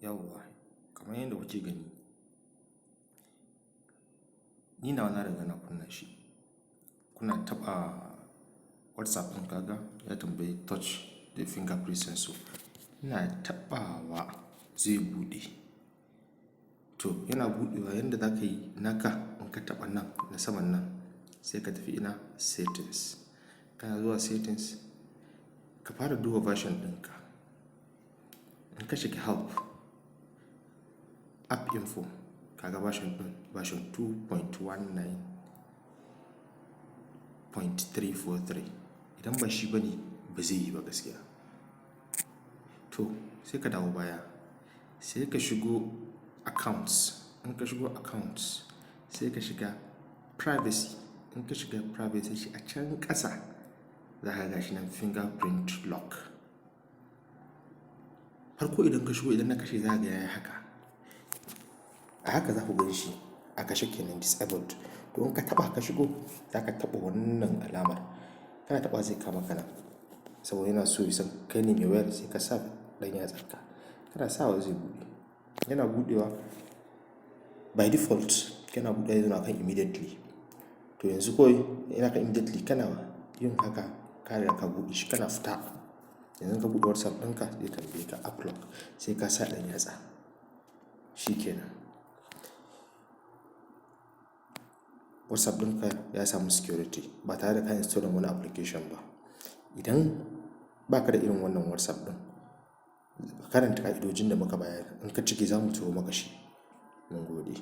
Yauwa, kamar yadda kuke gani, ni nawa na riga na kunna shi. Kuna taɓa WhatsApp ɗin, kaga ya tambayi touch the fingerprint sensor. Ina taɓawa zai buɗe. To, yana buɗewa. Yanda za ka yi naka, in ka taɓa nan na saman nan, sai ka tafi ina? Settings. Kana zuwa settings, ka fara duba version ɗinka. In ka shiga help, app info, kaga version ɗin, version 2.19.343. Idan ba shi ba ne, ba zai yi ba gaskiya. To, sai ka dawo baya, sai ka shigo accounts. In ka shigo accounts, sai ka shiga privacy. In ka shiga privacy, shi a can ƙasa za ka ga shi nan, fingerprint lock. Farko idan ka shigo, idan na kashe, za ka ga yayi haka. A haka za ku gan shi a kashe kenan, disabled. To, in ka taɓa ka shigo, za ka taɓa wannan alamar. Kana taɓa zai kama ka nan. Saboda yana so ya san kai ne mai wayar, sai ka sa ɗan yatsarka. Kana sawa zai buɗe. Yana buɗewa, by default kana buɗewa yana kan immediately. To, yanzu kawai yana kan immediately, kana yin haka ka riga ka buɗe shi, kana fita. Yanzu ka buɗe WhatsApp ɗinka, zai tambaye ka app lock, sai ka sa ɗan yatsa. Shi kenan. WhatsApp ɗinka ya samu security ba tare da ka install wani application ba. Idan ba ka da irin wannan WhatsApp ɗin, ka karanta ƙa'idojin da muka bayar. In ka cike, za mu turo maka shi. Mun gode.